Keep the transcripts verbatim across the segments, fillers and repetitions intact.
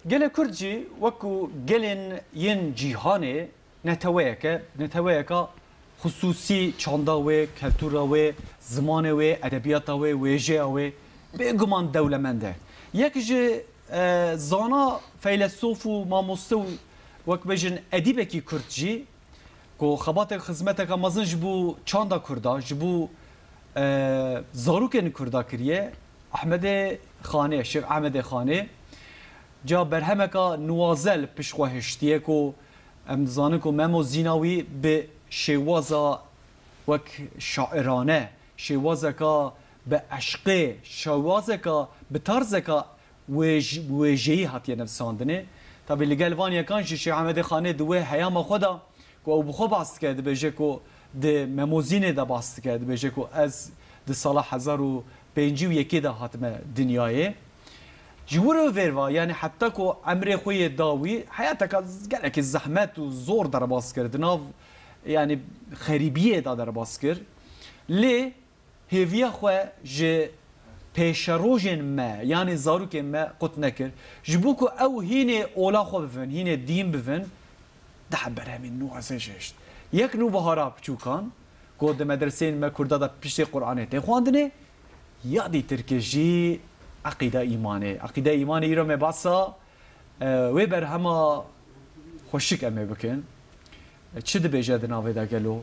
Gelê Kurd jî wek ku gelên yên cîhanê neteweyek e, neteweyeka xisûsî çanda wê, keltûra wê, zimanê wê, edebiyata wê, wêjeya wê bêguman dewlemend e. Yek ji, e, zana, feylesof û mamoste û wek bêjin edîbekî Kurd jî ku xebatek, xizmeteka mezin ji bo çanda Kurda, ji bo, e, zarokên Kurda kiriye, Ehmedê Xanê, Şêx Ehmedê Xanê, ca berhemeka nuwaze li pişt xwe hiştiye ku em dizanin ku Memo Zîna wî bi şêwaza wek şairane, şêwazeka bi eşqê, şêwazeka bi tarzeka wêj-, wêjeyî hatiye nivîsandinê. Tabî li gel van yekan jî Şêx Ehmedê Xanê di wê heyama xwe de ku ew bi xwe bas dike, dibêje ku di Memo Zînê de bas dike, dibêje ku ez di sala hezar û pêncî û yekê de hatime dinyayê. Ji wir û vêr ve, yanî heta ku emrê xwe yê da wî, heyateka gelekî zehmet û zor derbas kir, di nav, yanî xerîbiyê de derbas kir. Lê hêviya xwe ji pêşerojên me, yanî zarokên me qut nekir. Ji bo ku ew hînê ola xwe bivin, hînê dîn bivin, deh berhemên nuwaze jî hişt. Yek Nûbihara Piçûkan, ku di medreseyên me Kurda de piştê Qur'anê tê xwendinê, ya dîtirkê jî Eqîde Îmanê. Eqîde Îmanê îro me basa, e, wê berhema xweşik em ê bikin. E, çi dibêje di navê de gelo?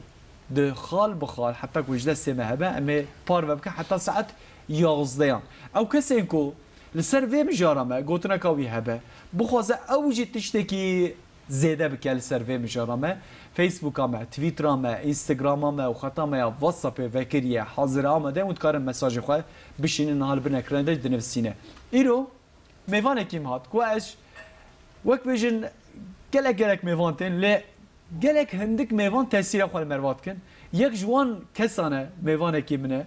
Di xal bi xal, heta ku ji destê me hebe, em ê parve bikin heta saet yazdeyan. Ew kesên ku li ser vê mijara me gotineka wî hebe, bixwaze ew jî tiştekî zêde bike li ser vê mijara me, Facebooka me, Twittera me, Instagrama me û xeta me ya WhatsAppê vekiriye, hazir e, amade ye û dikarin mesajê xwe bişînin niha li bin ekrana de dinivîsîne. Îro mêvanekî min hat, ku ez wek bêjin gelek gelek mêvan tên, lê gelek hindik mêvan tesîra xwe li merva dikin. Yek ji wan kesan e, mêvanekî min e,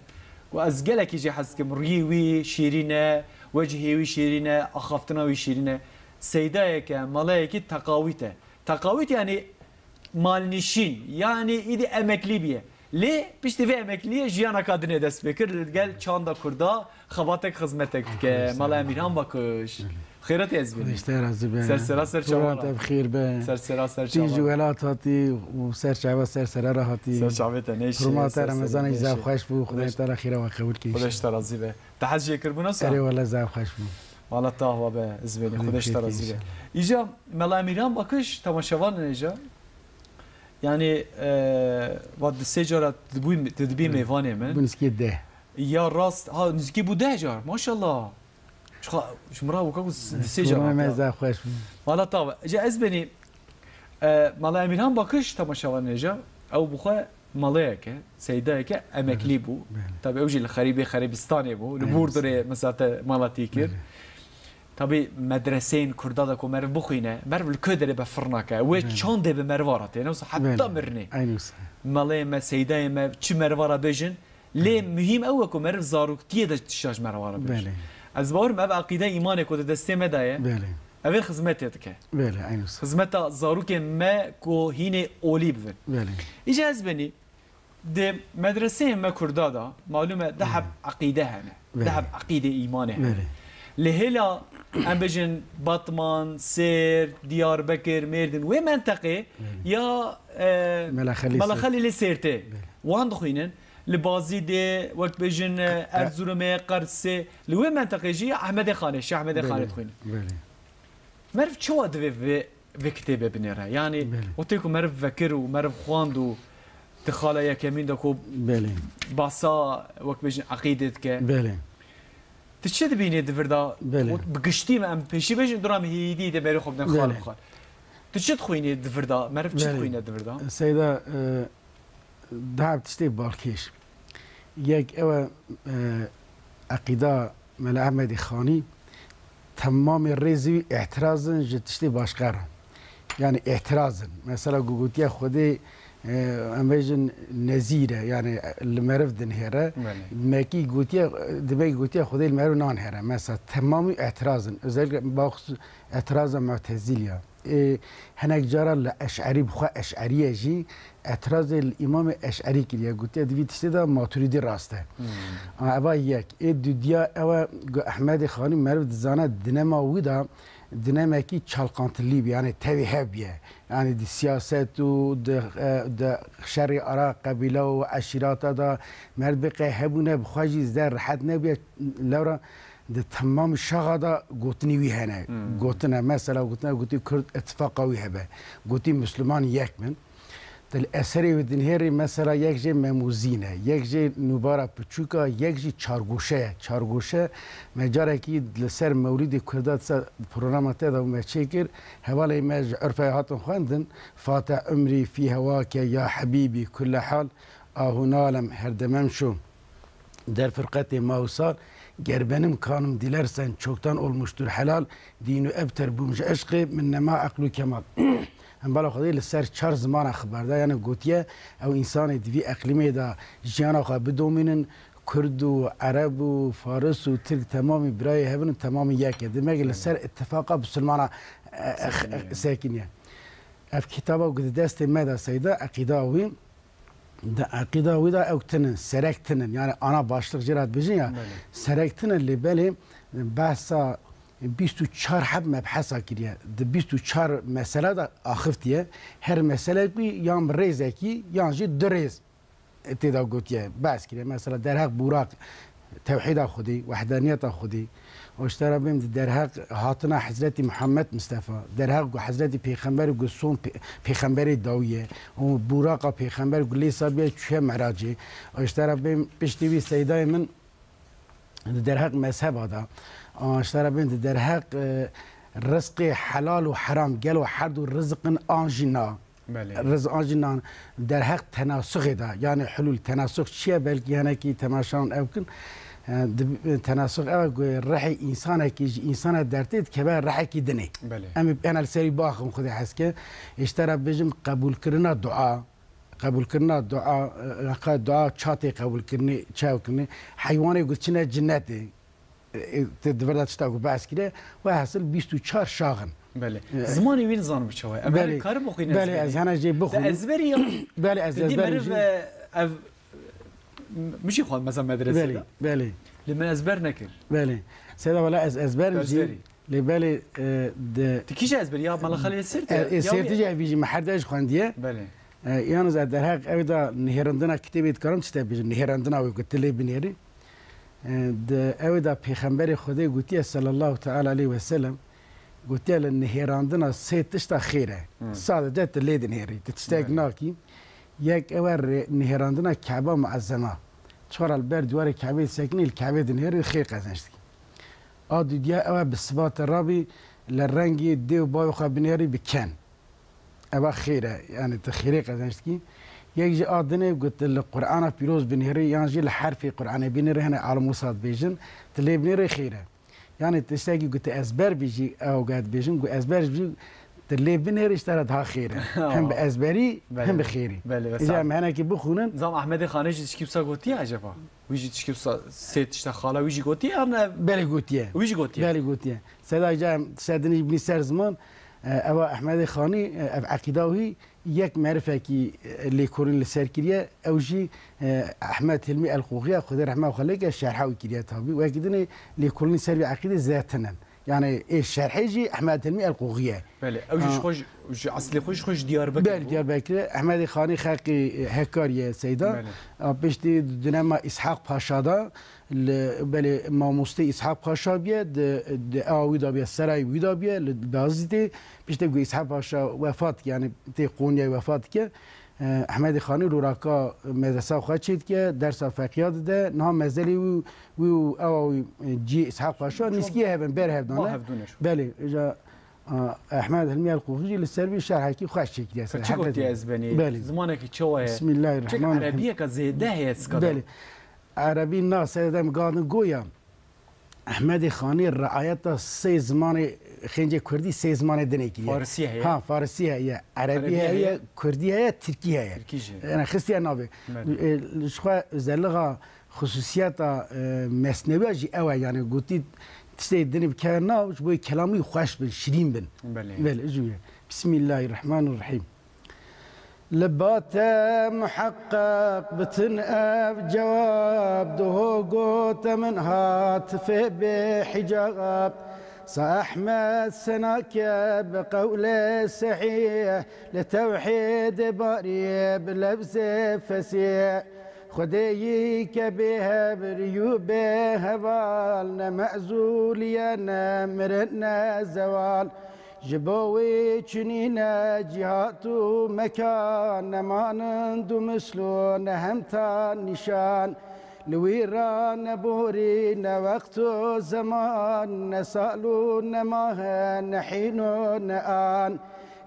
ku ez gelekî jê hez dikim. Rûyê wî şîrîn e, wecihê wî şîrîn e, axaftina wî şîrîn e. Seydayek e, malayekî teqawît e. Teqawît yanî malnîşîn, yanî îdî emeklî bûye. Lê piştî vê emekliyê jiyaneka dinê dest pê kir, li gel çanda Kurda xebatek, xizmetek dike. Xwedê Mala Emîrhan Bakuş. Xêret ez bînî. Xwedê ji te razî be. Ser sera ser çava. Rûhat te bi xêr be. Ser sera ser çava. Tî ji welat hatî û ser çava ser sera re hatî. Ser çavê te nêşe. Rûma te Remezanê zaf xweş bû. Xwedê te re xêra we qebûl kî. Xwedê ji te razî be. Te hez jê kir bû, nasıl? Erê wele zaf xweş bû. Wala te ava be, ez bênî. Xwedê ji te razî be. Îja Mela Emîrhan Bakuş, temaşevan nêja. Yanî, e, va di sê cara dibû, dibî mêvanê min. Bû nizkî deh. Ya rast, ha, nizkî bû deh car, maşallah. Çiqa, ji min re weka ku di sê cara. Me zaf xweş bû. Wala te ava. Îja ez bênî, e, Mela Emîrhan Bakuş, temaşevan nêja. Ew bi xwe maleyeke, seydayeke emeklî bû. Belê. Tabii ew jî li xerîbê xerîbistanê bû. Li Burdurê mesela te mala tî kir. Belê. Tabii medreseyên Kurda de ku meriv bixwîne, meriv li ku derê be fir nake. Wê çandê bi meriva re tê. Newsa heta mirinê. Belê. Eynû wisa. Maleyê me, seydayê me çi meriva re bêjin. Lê muhîm ew e ku meriv zaroktiyê de tişta ji meriva re bêjin. Belê. Ez bawer im ev eqîde îmanê ku di destê me de ye. Belê. Ev ê xizmetê dike. Belê, eynû wisa. Xizmeta zarokên me ku hînê olî bibin. Belê. Îca ez benî, di medreseyên me Kurda de, malûm e, deh heb eqîde hene. Belê. Deh heb eqîdê îmanê hene. Belê. Li hêla, em bêjin, Batman, Sêrt, Diyarbekir, Mêrdin, wê menteqê ya, e, Mela Xelî Mela Sêrt. Xelîlê Sêrtê. Belê. Wan dixwînin. Li Bazîdê, wek bêjin, e, Erzurumê, Qersê, li wê menteqê jî ya Ehmedê Xanê, Şêx Ehmedê Xanê dixwînin. Belê. Meriv çawa divê vê, vê kitêbê binêre? Yanî, Belê. wextê ku meriv vekir û meriv xwend û di xala yekemîn de ku Belê. basa, wek bêjin, eqîdê dike. Belê. Tu çi dibînî di vir de? Belê. Û bi giştî me em pêşî bêjin, dûra me hêdî de berê xwe bidin xal Belê. bi xal. Tu çi dixwînî di vir de? Meriv çi Belê. dixwîne di vir de? Seyda, e, Daha tiştê balkêş. Yek ew e, e, eqîda Mela Ehmedê Xanî, temamê rêzî wî îtiraz in ji tiştê başqa re. Yani îtiraz in. Mesela ku gotiye Xwedê, e, em bêjin nezîr e, yani li meriv dinihêre. Belê. Mekî gotiye, demek gotiye Xwedê li meriv nanihêre. Mesela temamî îtiraz in. Özellikle baxus îtiraza Mu'tezilî ya. Ê, hinek cara li Eş'erî, bi xwe Eş'erî ye jî, îtirazê li Îmamê Eş'erî kiriye. Gotiye, di vî tiştê de Matûrîdî rast e. Hmm. A, eva yek. Ê dudiya ew e, ku Ehmedê Xanî meriv dizane di nema wî de Dinemekî çalkantilî bû, yanî tevî hev bûye. Yanî di siyaset û di, e, di şerê ara qebîle û eşîrata de merdbê qey hebûne, bi xwe jî zêde rehet nebûye. Lewra di temamî şaxa de gotinî wî hene. Hmm. Gotine, mesela gotine, gotî Kurd îtifaqa wî hebe. Gotî Misliman yek bin. Di li eserê wî dinihêrî mesela yek jê Memûzîn e, yek jê Nûbara Piçûk a, yek jî Çargoşe ye. Çargoşe me carekî li ser Mewlîdê Kurda disa programa te de me çêkir. Hevalê me ji Urfeyê hatin xwendin. Fate umrî fî hewake ya hebîbî kulle hal, ahu nalem her demem şo. Der firqetê ma û sal, ger benim kanım dilersen çoktan olmuştur helal, dîn û ebter bûm ji eşqê, min nema eql û kemal. Em bala Xwedê li ser çar zimana xiber da, yani gotiye, ew însanê di vî eqlîmê de jiyana xwe bidomînin, Kurd û Ereb û Faris û Tirk temamî birayê hev in û temamî yek e. Demek li ser îtifaqa bisilmana, e, e, sekiniye. Ev kitaba ku di destê me de seyda, eqîda wî, Di eqîda wî de ew tinin, serek tinin, yani ana başlık jê re dibêjin ya, Belê. Serek tinin lê belê behsa bîst û çar heb mebhesa kiriye. Di bîst û çar mesele de axiftiye. Her meselek wî yan bi rêzekî yan jî du rêz tê de gotiye, behs kiriye. Mesela derheq Buraq, tewhîda Xwedî, wehdaniyeta Xwedî. Û ji te re bêm di derheq hatina Hezretî Muhammed Mistefa, derheq ku Hezretî Pêxember ku son pê-, Pêxemberê dawî ye û Buraqa Pêxember ku lê sabiye çûye Meracê. Û ji te re bêm piştî wî seydayê min di derheq mezheba de. Û ji te re bêm di derheq, e, rizqê helal û heram, gelo her du riziq in an jî na? Belê. Riz an jî nan derheq tenasuxê de, yani hulûl tenasuh çi ye, belkî hinekî temaşan ew kin. E, di, tenasuh ew e ku rihê însanekî ji însana dertê dikeve rihekî dinê. Belê. Em ê bihêne li serî biaxivin Xwedê hez ke. Ê ji te re bêjim qebûlkirina dua, qebûlkirina dua, e, qe-, dua ça tê qebûlkirinê, çaw kirinê. Heywanê ku çine cinnetê. E, e, te di vir de tişta ku behs kiriye, we hesil bîst û çar şax in. Belê. E, Zimanê wî nizanim bi çawa ye. Em Belê. Her karin bixwînin Belê, ezberî. Ez hene jê Di bixwînim. Ezberî ya. Belê, ez Di ezberî meriv, jî. E, ev, m-, min jî xwend mesela medresê Belê, de. Belê. Lê min ezber nekir. Belê. Seyda wela ez ezber jî. Ezberî. Lê belê, e, de Tu kî jî ezberî ya Mala Xalê Sêrtê? E, e, Ya Sêrtê wî- jî ev jî me her de ji xwendiye. Belê. E, yalnız ez derheq ew da nihêrandina kitêbê dikarim çi te bêjim, nihêrandina wê ku tu lê binêrî. E, di ew da Pêxemberê Xwedê gotiye sallallahu teala aleyhi ve sellem, gotiye li nihêrandina sê tişta xêr e. Hmm. Sadece tu lê dinihêrî, tu tiştek Belê. Nakî. Yek ew e rê-, nihêrandina Keba muezzema. Çara li ber dîwarê Kebê sekinî, li Kebê dinihêrî, xêr qezenç dikî. A dudiya ew e bi sibata Rabî li rengî dê û bayê xwe binihêrî bi ken. Eva xêr e, yani tu xêrê qezenç dikî. Yek jî a dinê ku tu li Qur'ana pîroz binihêrî, yan jî li herfê Qur'anê binihêrî, hene alim wisa dibêjin, tu lê binihêrî xêr e. Yani tiştekî ku tu ezber bî jî, ew ge dibêjin ku ezber bî, tu lê binihêrî ji te re daha xêr e. Hem bi ezberî, Belê. Hem bi xêrî. Belê, Îca Esad. Em henekî bixwînin. Zam Ahmedê Xanê jî tişkî wisa gotiye acaba? Wî jî tişkî wisa sê tişta xala wî jî gotiye, yan ne? Belê gotiye. Wî jî gotiye. Belê gotiye. Seda îca em tişta dinê jî binî ser ziman, e, eva Ehmedê Xanî, e, ev eqîda wî yek merifekî, e, lêkolîn li ser kiriye. Ew jî, e, Ehmed Hilmî El Qoxiya, Xwedê rehma xwe lê ke, şerha wî kiriye tabî. Wekî dinê lêkolîn ser vî eqîdê zêde tinin. Yani ê şerhê jî Ehmed Hilmî El Qoxiye. Belê, ew jî Ha. ji xwe ji, ji eslê xwe ji xwe ji Diyarbekir Belê, bû. Diyarbekir. Ehmedê Xanî xelkê Hekarî ye, Seyda. Belê. A, piştî di dönema Îshak Paşa da, li, belê, mamostê Îshak Paşa biye, di, di ewa wî da biye, serayê wî da biye, li Bazîtê. Piştê ku Îshak Paşa wefat, yani tê Qonyayê wefat dike, e, Ehmedê Xanî rûraka medresa xwe çêdike, dersa feqiya dide, niha mezelê wî, wî û ewa wî, e, cî Îshak Paşa Çok nîskî hev in, ber hev de ne. Hevdû ne şu. Belê, îca A, Ehmed Hilmî El Qoxî jî li ser vî şerhekî xweş çêkiriye ser Çi gotiye heqetê. ez benî? Belê. Zimanekî çawa ye? Bismillahirrahmanirrahim. Çek erebiyeke zêde heye, ez kadar. Belê. Erebî na seyedem gadin goya. Ehmedê Xanî riayeta sê zimanê xêncê kurdî sê zimanê dinê kiriye. Farisî heye. Ha, Farisî heye, Erebî Erebî heye, heye. Kurdî heye, Tirkî heye. Tirkî jî. Yani xistiye navê. Belê. E, ji xwe özelliga Xusûsiyeta, e, mesnewiya jî ew e, yani gotî tiştê dinê bikeve nav, ji bo kelamî xweş bin, şirîn bin. Belê. Belê, ji wê. Bismillahirrahmanirrahim. Li ba te muheqqeq bitin ev cewab, diho gote min hatifê bê hicab. Sa Ehmed senake bi qewlê sehîh, li tewhîdê barî bi lewzê fesîh. Xwedê yî ke bê hevrî û bê heval, ne mezûliye ne mirin ne zewal. Ji bo wî çinîne cîhat û mekan, ne manind û mislû ne hemta nîşan. Li wî ra ne borî ne wext û zeman, ne sal û ne mah e, ne hîn û ne an.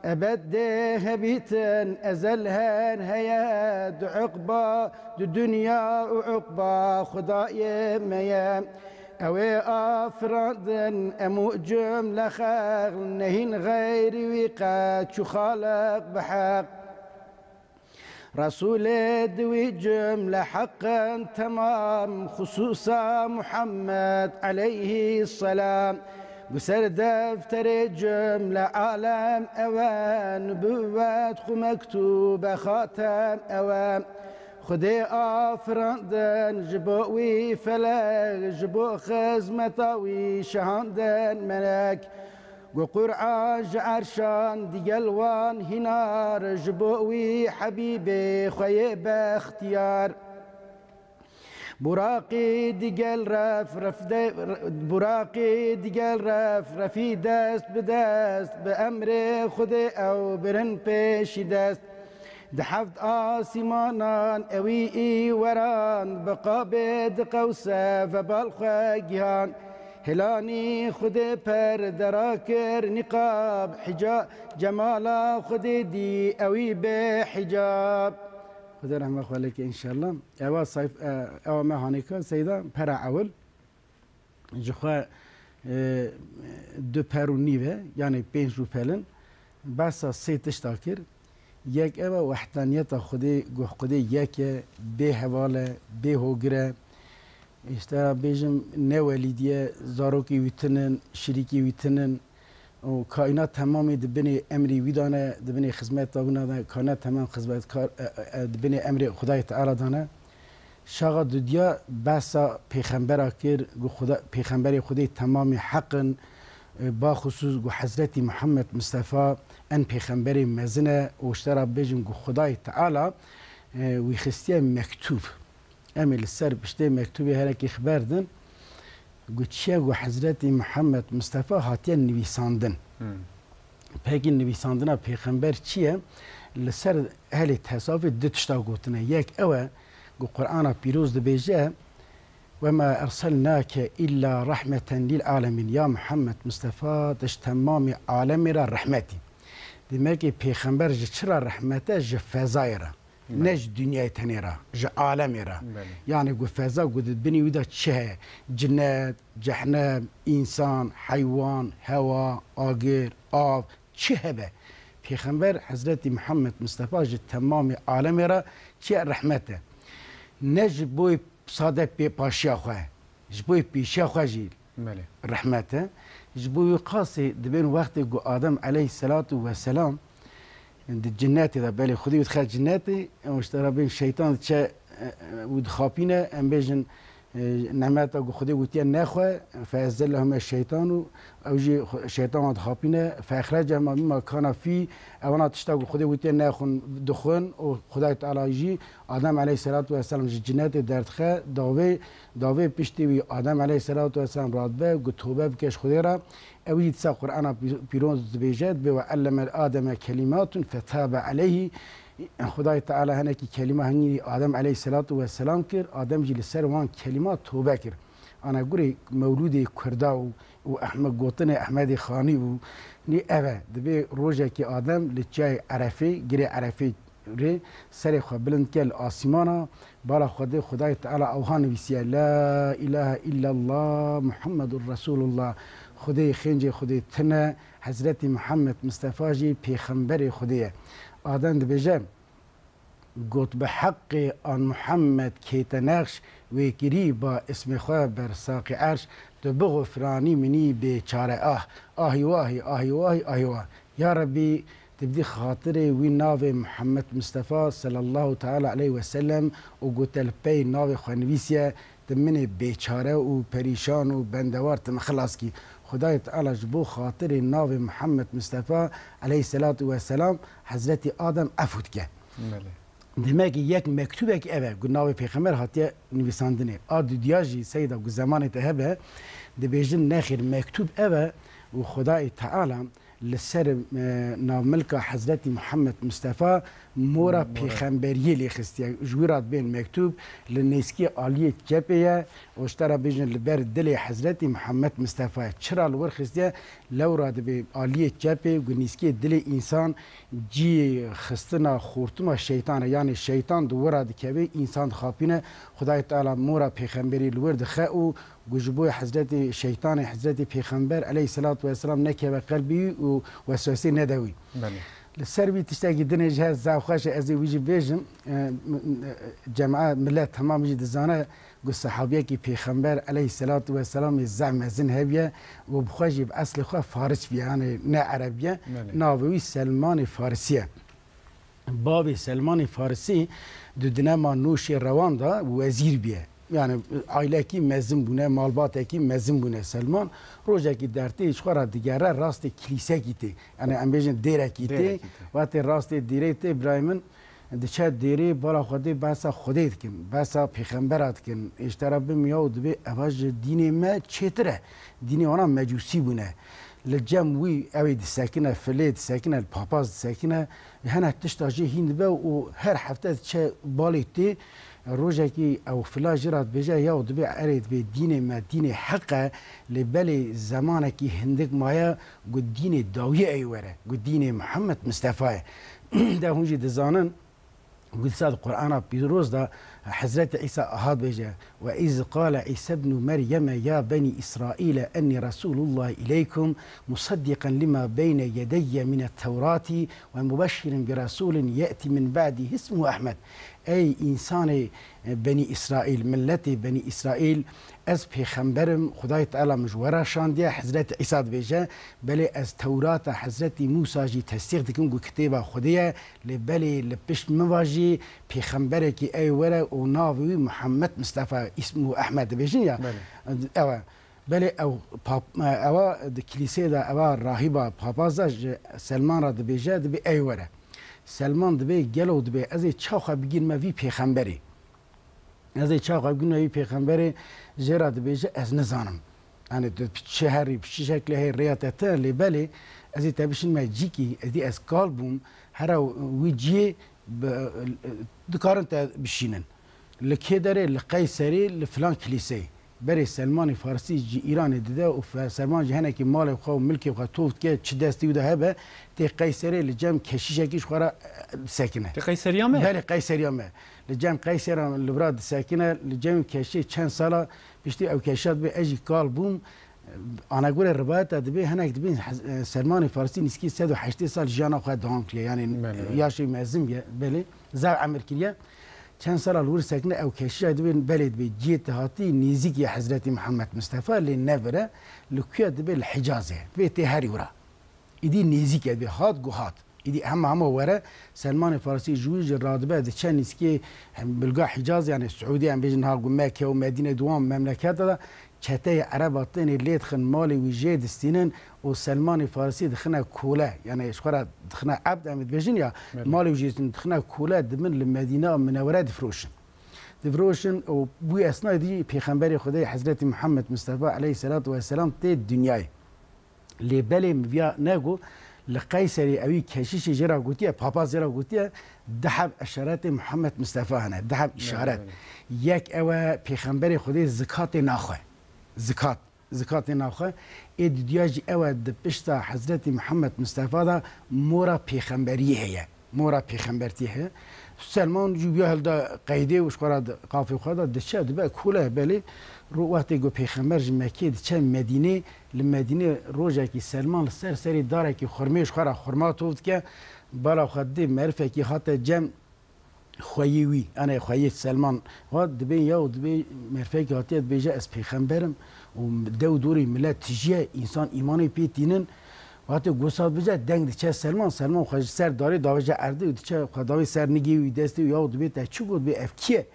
Ebed dê hebîtin, ezel her heye, du uqba, du dinya û uqba Xwedayê me ye. Ew ê afirandin, em û cumle xelq, nehîn xeyrî wî qet çû Xaliq bi heq. Resûlê di wî cumle heqin temam, xisûsa Muhammed aleyhî selam. Bi ser defterê cumle alem ew e, nubûwet xwe mektûbe xatem ew e. Xwedê afirandin ji bo wî felek, ji bo xizmeta wî şehandin melek. Gu Qur'an ji erşan digel wan hînar, ji bo wî Hebîbê xwe yê bextiyar. Buraqî digel ref, ref de, Buraqî digel ref, refî dest bi dest, bi emrê Xwedê ew birin pêşî dest. Di heft asîmanan ewî î weran, bi qabê di qewse vebal xwe gihan. Hilanî Xwedê perde rakir nîqab, hica-, cemala Xwedê dî ewî bê hicab. Xwedê rehme xwe leke înşallah. Ewa sayf-, e, ewa me hanêka seyda pera ewil. Ji xwe, e, du per û nîv e, yanî pênc rûpel in. Behsa sê tişta kir. Yek ev e, wehdaniyeta Xwedê, ku Xwedê yek e, bê heval e, bê hogir e. Îşte bêjim, ne welîdî ye, zarokê wî tinin, şirîkê wî tinin. Û kaînat temamê di binê emrê wî de ne, di binê xizmeta wî de ne, kaînat temam xizmetkar, e, e, e, di binê emrê Xwedayê Teala de ne. Şaxa dudiya behsa pêxembera kir, gu Xuda, pêxemberê Xwedê temamê heq in, e, baxusûs gu Hezretî Muhammed Mistefa en pêxemberê mezin e û ji te re bêjim gu Xwedayê Teala, e, wî xistiye mektûb. Em ê li ser piştê mektûbê herekî xeber din, gu çiye gu Hezretî Muhammed Mistefa hatiye nivîsandin. Hmm. Pekî nivîsandina pêxember çi ye? Li ser ehlê tesawufê du tişta gotine. Yek ew e, ku Qur'ana Pîroz dibêje, "Ve ma erselnake illa rahmeten lil alemin." Ya Muhammed Mistefa, tu ji temamê alemê re rehmetî. Demekî pêxember ji çi re rehmet e? Ji fezayê re. Belê. Ne ji dinyayê tenê re, ji alemê re. Belê. Yanî ku feza ku di binî wî de çi heye? Cinet, cehnem, însan, heywan, hewa, agir, av, çi hebe? Pêxember Hezretî Muhammed Mistefa ji temamê alemê re çi ye? Rehmet e. Ne ji bo sade pê paşiya xwe, ji bo pêşiya xwe jî Belê. Rehmet e. Ji bo wî qasî dibên wextê ku Adem aleyhisselatu vesselam di cinnetê de, belê Xwedê wî dixe cinnetê, û işte Rabbim şeytan diçe, e, e, û dixapîne, em bêjin, e, nemeta ku Xwedê gotiye nexwe, feezzellehuma şeytanu, ew jî xwe-, şeytan wan dixapîne, feexrecehuma mimma kana fî, ewana tişta ku Xwedê gotiye nexwin, dixwin, û Xwedayê Teala jî Adem aleyhisselatu vesselam ji cinnetê derdixe, davê, davê piştî wî Adem aleyhisselatu vesselam radibe, got, "Tobe bike ji Xwedê re." Ew jî disa Qur'ana pî-, pîroz dibêje, dibê, "Ve allemel Ademe kelimatun fetabe aleyhi." Xwedayê Teala hinekî kelîma hingî Adem aleyhisselatu vesselam kir, Adem jî li ser wan kelîma tobe kir. Ana gurê mewlûdê Kurda û, û Ehmed, gotinê Ehmedê Xanî bû. Nî ev e, dibê rojekê Adem li çiyayê Erefê, girê Erefê rê serê xwe bilind ke li asîmana, bala Xwedê, Xwedayê Teala ewha nivîsiye, "La ilahe illallah Muhammedur Resulullah." Xwedê, xêncê Xwedê tune, Hezretî Muhammed Mistefa jî pêxemberê Xwedê ye. Adem dibêje, got, "Bi heqê an Muhammed kête nexş, wê kirî ba ismê xwe ber saqê erş, tu bixufranî minî bêçare ah, ahî wahî, ahî wahî, ahî wah." Ya Rebbî, tu bidî xatirê wî navê Muhammed Mistefa sallallahu teala aleyhi ve sellem û gote li pey navê xwe nivîsiye, tu minê bêçare û perîşan û bendewar tu min xilas kî. Xwedayê Teala ji bo xatirê navê Muhammed Mistefa aleyhisselatu vesselam Hezretî Adem efû dike. Belê. Demek ki yek mektubek ev e, ku navê pêxember hatiye nivîsandinê. A dudiya jî seyda ku zemanê te hebe, dibêjin nexêr mektub ev e û Xwedayê Teala li ser, e, navmilka Hezretî Muhammed Mistefa mora Mora. pêxemberiyê lê xistiye. Ji wî re dibên mektub li nêzkî aliyê cepê ye û ji te re bêjin li ber dilê Hezretî Muhammed Mistefa ye. Çira li wir xistiye? Lewra dibê aliyê cepê ku nîskê dilê însan cî xistina xortuma şeytan e. Yanî şeytan di wira dikeve, însan dixapîne. Xwedayê Teala mora pêxemberî li wir dixe û ku ji bo Hezretî Şeytanê, Hezretî Pêxember aleyhisselatu vesselam nekeve qelbî wî û weswesê nede wî. Belê. Li ser vî tiştekî dinê jî heye, zaf xweş e, ez ê wî jî bêjim. E, m-, m-, cema, millet temam jî dizane ku sehabiyekî Pêxember aleyhisselatu vesselamê zaf mezin hebiye û bi xwe jî bi eslê xwe faris biye, yanî ne ereb biye. Belê. Navê wî Selmanê Farisî ye. Bavê Selmanê Farisî di dinema Nûşê Rewan de wezîr biye. Yani ailekî mezin bûne, malbatekî mezin bûne Selman. Rojekî dertê ji xwe re digere rastê kilîsekî tê. Yani em bêjin dêrekî tê. Dêrekî tê. Wextê rastê dêrê tê, birayê min, diçe dêrê bala Xwedê behsa Xwedê dikin, behsa pêxembera dikin. Ê ji te re bim ya û dibê eva ji dînê me çêtir e. Dînê wana mecûsî bûne. Li cem wî ew ê disekine, filê disekine, li papaz disekine. Hene tişta jê hîn dibe û her hefte diçe balê tê. Rojekî ew fila jê re dibêje, ya dibê erê, dibê dînê me dînê heq e, lê belê zemanekî hindik maye ku dînê dawiyê ey were, ku dînê Mihemed Mistefa ye. De hûn jî dizanin, ku dîsa di Qur'ana Pîroz de Hezretî Îsa aha dibêje, "Ve iz qale Îsa ibnu Meryeme ya benî Îsraîle ennî Resûlullah ileykum musaddiqen lima beyne yedeyye mine tewratî ve mubeşşirin bi resûlin ye'tî min ba'dî ismuhu Ehmed." Ey însanê, e, Benî Îsraîl, miletê Benî Îsraîl, ez pêxember im, Xwedayê Teala min ji we re şandiye, Hezretî Îsa dibêje, belê ez Tewrata Hezretî Mûsa jî tesdîq dikim ku kitêba Xwedê ye, lê belê li pişt min ve jî pêxemberekî ey were û navê wî Muhammed Mistefa, îsmuhu Ehmed dibêjin ya. Belê. Ew e. Belê ew pap-, ewa di kilîsê de ewa rahîba papaz de ji Selman re dibêje, dibê ey were. Selman dibê, gelo dibê ez ê çawa xwe bigînime vî pêxemberê? Ez ê çawa xwe bigînime vî pêxemberê? Jê re dibêje ez nizanim. Yani tu çi herî, çi şeklê hey rêya te tune, lê belê ez ê te bişînime cîkî, êdî ez kal bûm, here wî ciyê bi-, dikarin te bişînin. Li kê derê? Li Qeyserê, li filan kilîseyê. Berê Selmanê Farsî ji Îranê dide û Fe-, Selman jî henekî malê xwe û milkê xwe tov dike, çi destî wî de hebe, tê Qeyserê li cem keşîşekî ji xwe re, e, disekine. Tê Qeyseriya me? Belê, Qeyseriya me. Li cem Qeysera li vira disekine, li cem keşê çend sala piştî ew keşa dibê ez jî kal bûm. Anagorê rivayeta dibê, hinek dibên Hez-, e, Selmanê Farsî nîskî sed û heştê sal jiyana xwe dewam kiriye. Yani, Belê, belê. yaşê mezin bûye, belê, zaf emir kiriye. Çend sala li wir sekine ew keşîşa dibê, belê dibê, cihê te hatî nêzîkî Hezretî Mihemed Mistefa, lê ne vir e, li ku ye? Dibê li Hicazê. Dibê tê herî wira. Îdî nêzîk e, dibê hat ku hat. Îdî hema hema were, Selmanê Farsî ji wî jî radibe, diçe nîzikê bilga Hicaz, yani Siûdî, em bêjin niha ku Mekke û Medîne, di wan memleketa de çeteyê Ereba tên lê dixin, malê wî jê distînin û Selmanê Farsî dixine kole, yani ji xwe re dixine ebd, em dibêjin ya, Belê. malê wî jê distînin, dixine kole, dibin li Medîna Minewere difiroşin. Difiroşin û bû esnayê dî Pêxemberê Xwedê Hezretî Muhammed Mustefa aleyhisselatu vesselam tê dinyayê. Lê belê min viya nego, li Qeyserê ewî keşîşê jê re gotiye, papaz jê re gotiye, du heb eşaretê Muhammed Mistefa hene, du heb Belê, îşaret. belê. Yek ew e, Pêxemberê Xwedê zikatê naxwe. Zikat, zikatê naxwe. Ê didiya jî ew e, di pişta Hezretî Muhammed Mistefa de mora pêxemberiyê heye. Mora pêxembertî heye. Selman jî wiya hilda qeydê û ji xwe re di qafê xwe de diçe, dibe kole, belê. Ro wextê ku pêxember ji Mekkê diçe Medînê, li Medînê rojekî Selman li ser serê darekî xurmê ji xwe re xurma tov dike. Bala xwe didê merifekî hate cem xweyê wî, yani xweyê Selman. Wa dibê ya û dibê merifekî hatiye dibêje ez pêxember im û dew dorê milet tijî ye, însan îmanê pê tînin. Wextê gosa dibêje, deng diçe Selman, Selman xwe ji ser darê davêje erdê û diçe xwe davê ser nigê wî, destê wî, ya û dibê te çi got, dibê ev kî ye?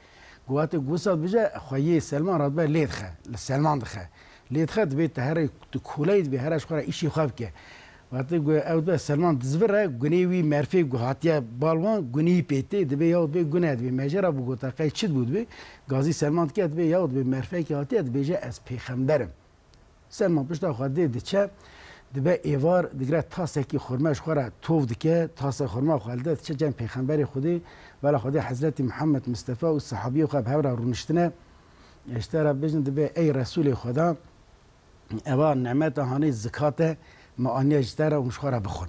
Go wextê gosa dibêje, xweyê Selman radibe lê dixe, li Selman dixe. Lê dixe dibê te here tu koleyî dibê here ji xwe re îşê xwe bike. Wextê ku ew dibe Selman dizvire, gunê wî merfê ku hatiye bal wan, gunî pê tê, dibê yaw dibê gune dibê mejera bigota qey çi dibû dibê. Gazî Selman dike dibê yaw dibê merfekî hatiye dibêje ez pêxember im. Selman pişta xwe dê diçe, dibe êvar, digire tasekî xurme ji xwe re tov dike, tasa xurma xwe li de diçe cem pêxemberê Xwedê, bela Xwedê Hezretî Mihemed Mistefa û sehabiyê xwe bi hev re rûniştine. Ji te re bêjin dibê ey Resûlê Xweda, eva nimeta hanê zikat e, me aniye ji te re hûn ji xwe re bixwin.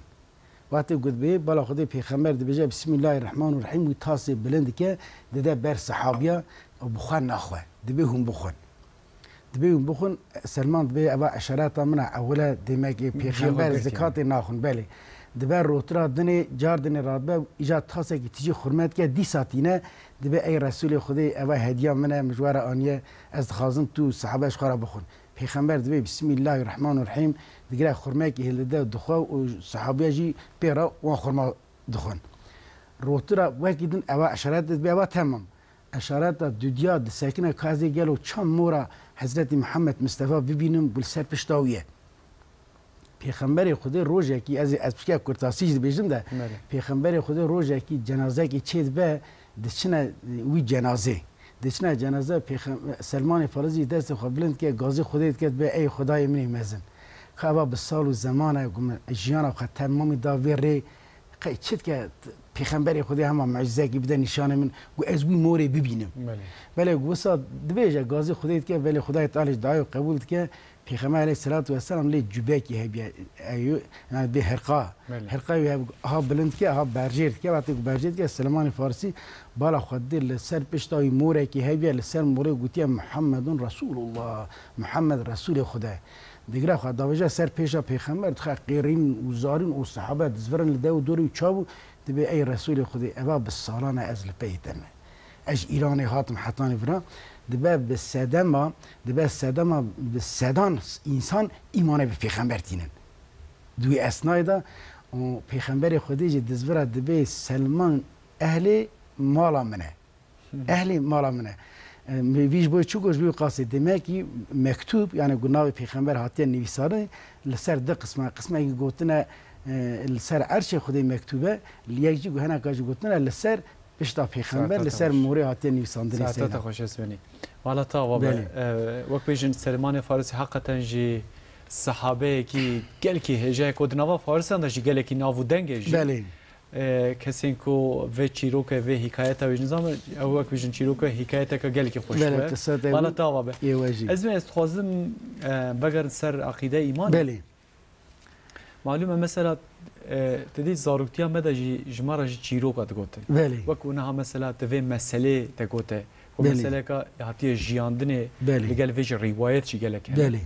Wextê ku dibê bala Xwedê pêxember dibêje Bismillahirrahmanirrahîm wî tasê bilind dike, dide ber sehabiya û bi xwe naxwe. Dibê hûn bixwin. Dibê hûn bixwin, Selman dibê eva eşareta min e, ewil e, demekê pêxember zikatê naxwin. Belê. Dibe rotira dinê, car dinê radibe, îca tasekî tijî xurme dike, dîsa tîne, dibê ey Resûlê Xwedê, eva hediya min e, min ji we re aniye, ez dixwazim tu û sahabe ji xwe re bixwin. Pêxember dibê Bismillahirrahmanirrahîm, digire xurmekî hildide dixwe û sahabiya jî pê re wan xurma dixwin. Rotira wekî din eva eşaret dibê eva temam. Eşareta dudiya disekine ka ez ê gelo çend mora Hezretî Mihemed Mistefa bibînim ku li ser pişta wî ye. Pêxemberê Xwedê rojekî ez ê ez pişke kurtasî jî dibêjim de, Belê. Pêxemberê Xwedê rojekî cenazekî çê dibe, diçine wî cenazê. Diçine cenaze pêxem-, Selmanê Farizî destê xwe bilind dike, gazî Xwedê dike, dibe ey Xwedayê min ê mezin. Ka eva bi sal û zeman e ku min jiyana xwe temamî da vê rê, qey çi dike t-, pêxemberê Xwedê hema mucizeyekî bide nîşanê min, ku ez wî morê bibînim. Belê. Belê ku wisa dibêje, gazî Xwedê dike, belê Xwedayê Teala jî dayê qebûl dike, Pêxember aleyhisselatu vesselam lê cubekî hebiye, eyo, yani bê herqa. Belê. Herqa wî hev-, ha bilind dike, ha berjêr dike. Wextê ku berjêr dike, Silêmanê Farisî bala xwe didê li ser pişta wî morekî hebiye, li ser morê gotiye Muhammedun Resulullah, Muhammed Resulê Xwede. Digire xwe davêje ser pêşa Pêxember, dixe qêrîn û zarîn û sahabe dizvirin li dew û dorê wî çav û dibê ey Resulê Xwedê, eva bi salan e ez li pey te me. Ez ji Îranê hatim hetanî vira, dibe bi sedema, dibe sedema bi sedan însan îmanê bi pêxember tînin. Di wî esnayê de û pêxemberê Xwedê jî dizvira dibê Selman ehlê mala min e. Ehlê mala min e. E, vî ji bo çi got ji wî qasê demekî mektûb, yani ku navê pêxember hatiye nivîsarê, li ser di qisma, qismekî gotine, e, li ser erşê Xwedê mektûb e, li yek jî ku hineka jî gotine li ser Pişta pêxember li ser morê hatiye nivîsandinê. Saeta te xweş, ez benî. Wala ta ava be. Belê. E, wek bêjin Selêmanê Farisî heqeten jî sehabeyekî gelkî hêja ye ku di nava Farisan de jî gelekî nav û deng e jî. Belê. E, kesên ku vê çîroke, vê hîkayeta wê jî nizam, ew wek bêjin çîroke hîkayeteke gelkî xweş be. Belê, qiseta wî. Wala ta ava be. Ê we jî. Ez me, ez dixwazim, e, vegerin ser aqîde, îman. Belê. Malûm e, mesela, e, te dî zaroktiya me de jî ji me re jî çîroka digotin. Belê. Wek niha mesela tu vê meselê te gote. Ku Belê. meseleka hatiye jiyandinê Belê. li gel vê jî rîwayet jî gelek hene. Belê.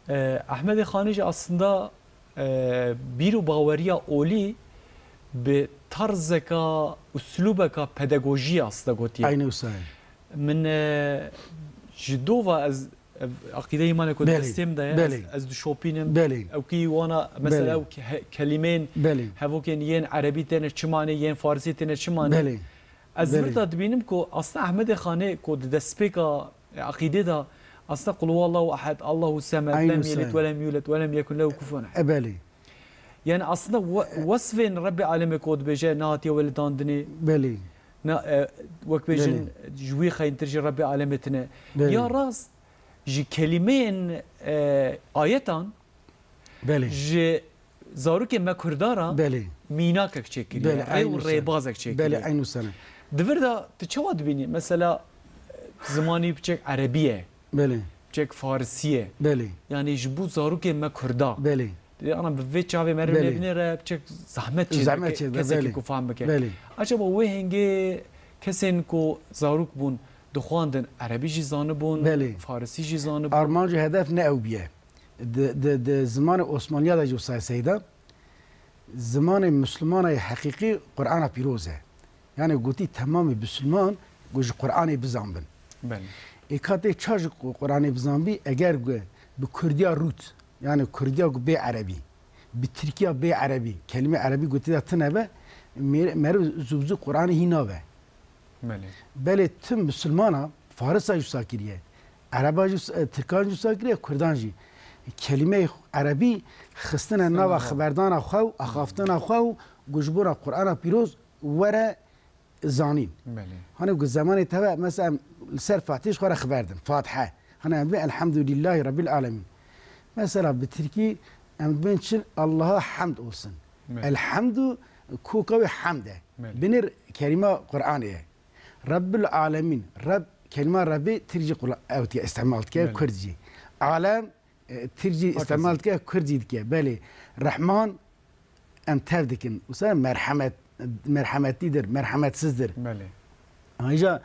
E, Ehmedê Xanî jî aslında, e, bîr û baweriya olî bi tarzeka, uslûbeka pedagojî aslında gotiye. Eynî wisa ye. Min, e, ji dova ez, ev, aqîdeyê mane ku Belê, destê min de ye, belê. ez, ez dişopînim. Belê. Ew kî wana, mesela Belê. ew ke-, he-, kelîmeyên Belê. hevokên yên erebî têne çi manê, yên farisî têne çi manê. Belê. Ez Belê. vir de dibînim ku aslında Ehmedê Xanê ku di destpêka, e, aqîdê de aslında Qul huwallahu ehed, Allahu semed, Eynî lem wisa yelid ye. ve lem yuled ve lem yekun lehu kufuwen ehed. E, belê. Yani aslında we-, E. wesfên Rebbê Alemê ku dibêje, nehatiye welidandinê. Belê. Na, e, wek bêjin, Belê. ji wî xeyntir jî Rebbê Alemê tine. Belê. Ya rast, ji kelîmeyên, e, ayetan, Belê. ji zarokê me Kurda re Belê. mînakek çêkiriye, Belê, rê û eynî wisa. rêbazek çêkiriye. Belê, eynî wisa ne. Di vir de tu çawa dibînî? Mesela, e, zimanî piçek erebî ye. Belê. Piçek farisî ye. Belê. Yani ji bo zarokê me Kurda. Belê. Dê ana bi vê çavê meriv Belê. nebîne re piçek zehmet çê Zehmet dike, çê dike, kesekî belê. ku fam bike. Belê. Acaba wê hingê kesên ku zarok bûn, dixwandin, erebî jî zanibûn, Belê. farisî jî zanibûn? Armanc û hedef ne ew bûye. Di, di, di zimanê Osmaniya de jî wisa seyda. Zimanê Mislimana yê heqîqî Qur'ana Pîroz e. Yani gotî temamê Misliman ku ji Qur'anê bizanbin. Belê. Ê ka tê ça ji Qu-, Qur'anê bizanbî, eger ku bi Kurdiya rût, yani Kurdiya ku bê erebî, bi Tirkiya bê erebî, kelîme erebî gotî de tine be, mer-, meriv zû bi zû Qur'anê hî nabe. Belê. Belê tim Mislimana Farisa jî wisa kiriye. Ereba jî, e, Tirkan jî wisa kiriye, Kurdan jî. Kelîmeyê erebî xistine nava xiberdana xwe û axaftina xwe û ku ji bona Qur'ana pîroz were zanîn. Belê. Hani ku zemanê te ve, mesela em li ser Fatihê ji xwe re xiberdin. Fatihe. Hani em dibên Elhamdulillahî Rabbil Alemin. Mesela bi tirkî em dibên çi? Allaha hamd olsun. Belê. Elhamdu koka wê hamd e. Belê. Binêr kelîma Qur'anê ye. Rabbil Alemin. Reb, kelîma Rebê tirkî qula-, ew diye îstemal dike, Belê. Kurd jî. Alem, e, tirkî Hakeza. îstemal dike, Kurd jî dike. Belê. Rehman, em tev dikin. Wisa merhemet, merhemetlîdir, merhemetsizdir. Belê. Ayrıca,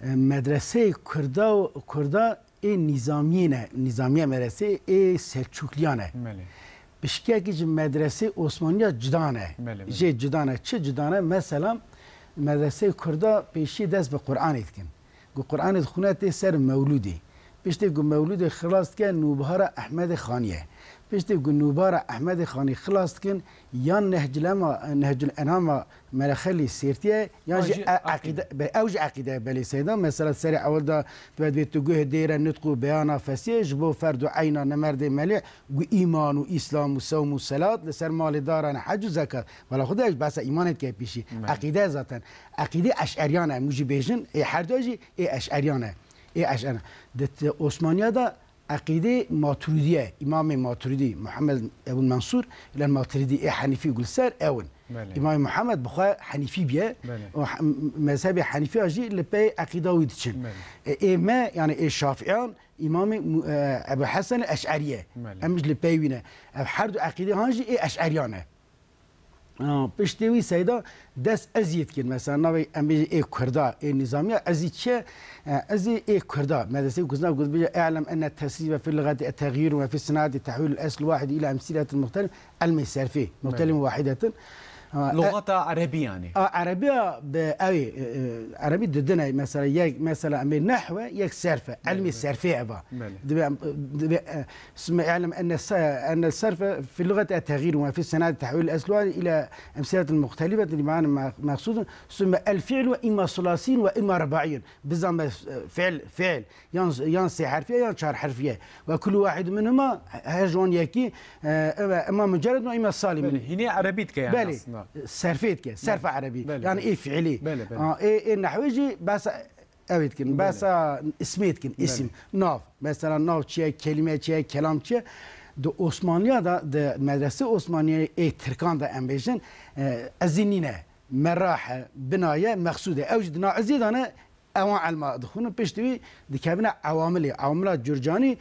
e, medreseyê Kurda, Kurda ê nîzamiyê ne, nîzamiya medreseyê ê Selçukliyan e. Belê. Pişkekî ji medreseyê Osmaniya cuda ne. Belê, belê. Jê cuda ne. Çi cuda ne? Mesela medreseyê Kurda pêşî dest bi Qur'anê dikin. Ku Qur'anê dixwine tê ser mewlûdê. Piştê ku mewlûdê xilas dike, Nûbihara Ehmedê Xanî ye. Piştê ku Nûbihara Ehmedê Xanî xilas dikin, yan Nehcul Ema-, Nehcul Enama Merexelî Sêrtî ye, yan Ha, jî jî e-, eqîde. Eqîde, be-, ew jî eqîde ye, belê Seyda. Mesela serê ewil de divê, divê tu guh dêre nutq û beyana fesî ye, ji bo ferd û eyna ne merdê melê, ku îman û îslam û sewm û selat, li ser malê daran hec û zekat. Wela xwe de behsa îmanê dike pêşî. Belê. Eqîde zaten. Eqîdê eş'eriyan e, em jî bêjin, ê her du jî ê eş'eriyan e. Ê eş'eriyan e. Di t-, Osmaniya de eqîdê Maturidiye, Îmamê Maturidi, Muhammed Ebul Mansur, île Maturidi, ê Henîfî û Gulser, ew in. Belê. Îmamê Muhammed bi xwe Henîfî biye. Belê. Û he-, mezhebê Henîfiya jî li pey eqîda wî diçin. Belê. E, ê me, yani ê Şafiyan, Îmamê Mu-, e, Ebu Hesen Eş'eriye. Belê. Em ji li pey wî ne. Ev her du eqîdê han jî ê Eş'eriyan e. Ha, piştê wî Seyda dest ezî dikin. Mesela navê em bêjin ê Kurda, ê Nizamiya, ezî çi ye? E, ezî ê Kurda. Medreseyê Kurdistan ku dibêje, "E'lem enne tesîbe fil lugati et-tegyîr ve fis sinati tehwîl el-esl wahid ila emsîletin muhtelif, elmê serfê, muhtelif Belê. wahidetin." Ha, e, Lugata erebî yani. A, erebiya bi ew ê, e, e, erebî didine. Mesela yek, mesela em ê nehwe, yek serfe. Elmê Belê. serfê eva. Belê. Dibe, dibe, e, Sümme i'lem enne se-, enne serfe fil lugati et-tegyîr ve fis senati tehwîl el-esl ila emsîletin muhtelifetin li manen me-, meqsûdun. Sümme el-fi'lu imma sulasîn ve imma rubaiyun. Bizan be, e, fi'l, fi'l. Yan, yan sê herfiye, yan çar herfiye. Ve kullu wahid minhuma, her ji wan yekî, e, eve, imma mucerred ve imma salim. Belê, hînê erebî dike yani Belê, aslında. serfê dike, serfa Belê, erebî. belê, Yani belê. ê fiilî. Belê, belê. A, ê, ê nehwê jî behsa Ew ê dikin. Belê. Behsa ismê dikin. Belê. Isim. Nav. Mesela nav çi ye, kelîme çi ye, kelam çi ye? Di Osmanliya de, di medrese Osmaniyê ê Tirkan de em bêjin, e, ezî nîne. Merah e, bina ye, meqsûd e. Ew jî di nav ezî de ne, ewan elma dixwînin. Piştî wî dikevine ewamilê. Ewamila Curcanî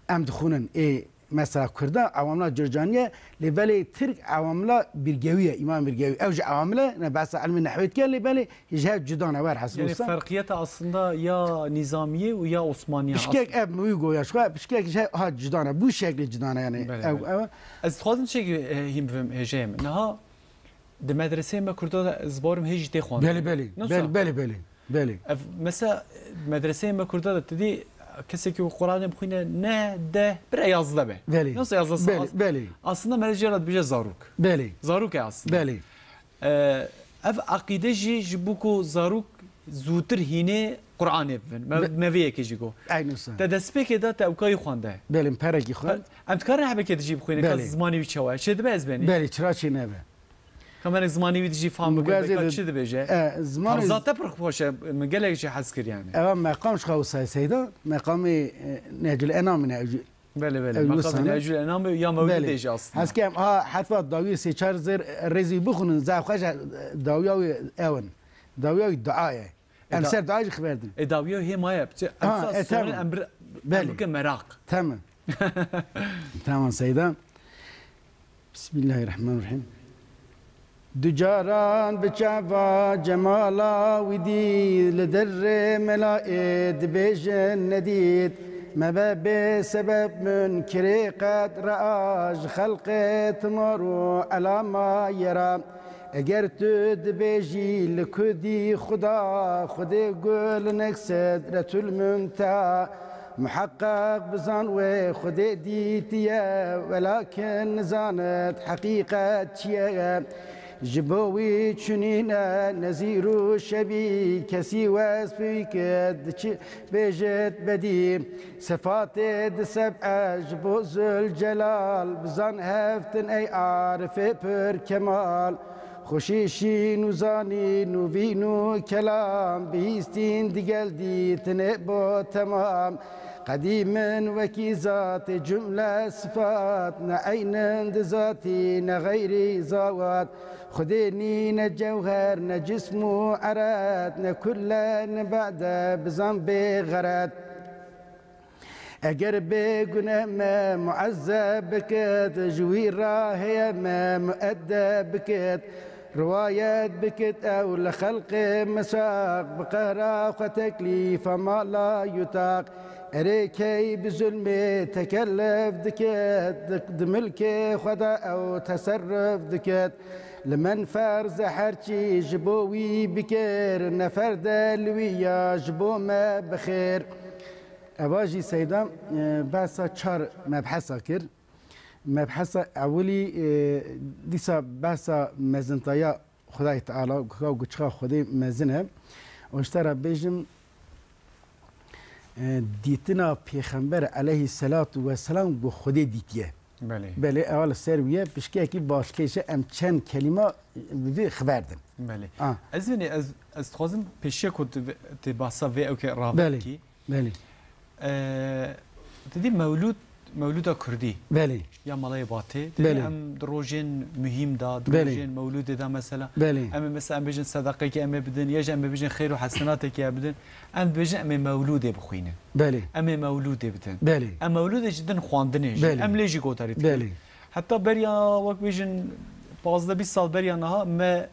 em dixwînin. Ê Mesela Kurda ewamla Curcaniye, lê belê Tirk ewamla Birgewiye, Îmam Birgewi. Ew jî ewamile, ne behsa ilmê nehwê dike, lê belê ji hev cuda ne, werhasil Yani olsa. ferqiyeta aslında ya Nizamiye û ya Osmaniye Pişkek aslında. ev mi wî goya ji xwe, pişkek ji hev ha cuda ne. Bu şeklê cuda ne yani. Belê, Ew, belê. ew. Ez dixwazim çek, e, hîn bivim hêjeyê min. Niha di medreseyê me Kurda de ez barim hêjî tê xwendin. Belê, belê. Nasıl? Belê, belê, belê. Belê. Ev, mesela, medreseyê me Kurda de tu dî kesekî ku Quranê bixwîne neh, deh, bire yazdeh be. Belê. Nasıl yazdeh Belê, saet? belê. Aslında me re jê re dibêje zarok. Belê. Zarok e aslında. Belê. Ee, ev aqîde jî ji bo ku zarok zûtir hînê Quranê bibin. Me, Be- me vê yekê jî got. Aynı sen. Te destpêkê de te ewkayî xwende. Belê, perekî xwend. Em dikarin hebekê dijî bixwîne, ka Belê. zimanî wî çawa ye? Çê dibe ez benî? Belê, çira çê nebe. Ka me zimanî wî dijî fam bike, Gazê beka de, çi dibêje? e, zimanê Hevza te pir xweş e, min gelek jî hez kir yani. Eva meqam ji xwe wisa Seyda, meqamê, e, Nehcul Enamî ne ew jî. Belê, belê. Ew Meqamê wisa ne? Nehcul Enamî ya Mewlidê Belê. jî aslında. Heskê em ha hetva dawiyê sê çar zêr rêzî bixwînin, za xwe ji dawiya wî ew in. Dawiya wî dua ye. Em E, da- ser dua jî xiberdin. E, dawiya hê maye. Em Ha, sa e, sorun tamam. em bir, Belê. em bike meraq. Tamam. Tamam Seyda. Bismillahirrahmanirrahim. Du caran bi çava cemala wî dît, li derê melayê dibêjin nedît. Mebe bê sebeb min kirê qet rea ji xelqê timar û elama yera. Eger tu dibêjî li ku dî Xuda, Xwedê gul nek sedretul munteha. Muheqqeq bizan wê Xwedê dîtiye, welakin nizanit heqîqet çi ye. Ji bo wî çûnîne nezîr û şebî, kesî wes bi wî kir diçi bêjit bedî. Sefatê di seb'e ji bo Zülcelal, bizan heftin ey arifê pir kemal. Xweşî şîn û zanîn û vîn û kelam, bihîstîn digel dîtinê bo temam. Qedîmin wekî zatê cumle sifat, ne eynin di zatî ne xeyrî zawat. Xwedê nîne cewher, ne cism û eret, ne kulle, ne bede, bizan bê xeret. Eger bê gune me muezzeb bikit, ji wî re heye me mueddeb bikit. Riwayet bikit ew li xelqê mesaq, bi qehra xwe teklîfa mala yutaq. Erê key bi zulmê tekellef dikit, di, di milkê xwe de ew teserruf dikit. Li men ferz e her çî ji bo wî bikir, ne ferde li wî ya ji bo me bi xêr. Eva jî Seyda, e, behsa çar mebhesa kir. Mebhesa ewilî, e, dîsa behsa mezintaya Xwedayê Teala, ku çiqa Xwedê mezin e. Û ji te re bêjim, e, dîtina Pêxember aleyhisselatu vesselam ku Xwedê dîtiye. Belê. Belê, ewa li ser wî ye, pişkekî başkêş e, em çend kelîma bi vî xiberdin. Belê. Ah. Ez venê, ez, ez dixwazim pêşiya ku tu vê, tu bahsa vê ewkê Belê. Ravekî. Belê. Ee, tu dî mewlûd, mewlûda kurdî. Belê. Ya Malayê Batê. Tu dî Belê. Em di rojên muhîm de, di Belê. Rojên mewlûdê de mesela. Belê. Em ê mesela em bêjin sedaqekî em ê bidin, ya jî em ê bêjin xeyr û hesenatekî em bidin. Em dibêjin em ê mewlûdê bixwînin. Belê. Em ê mewlûdê bidin. Belê. Em mewlûdê ji din xwendinê jî. Belê. Em lê jî gotarî dikin. Belê. Heta beriya wek bêjin pazdeh bîst sal beriya niha me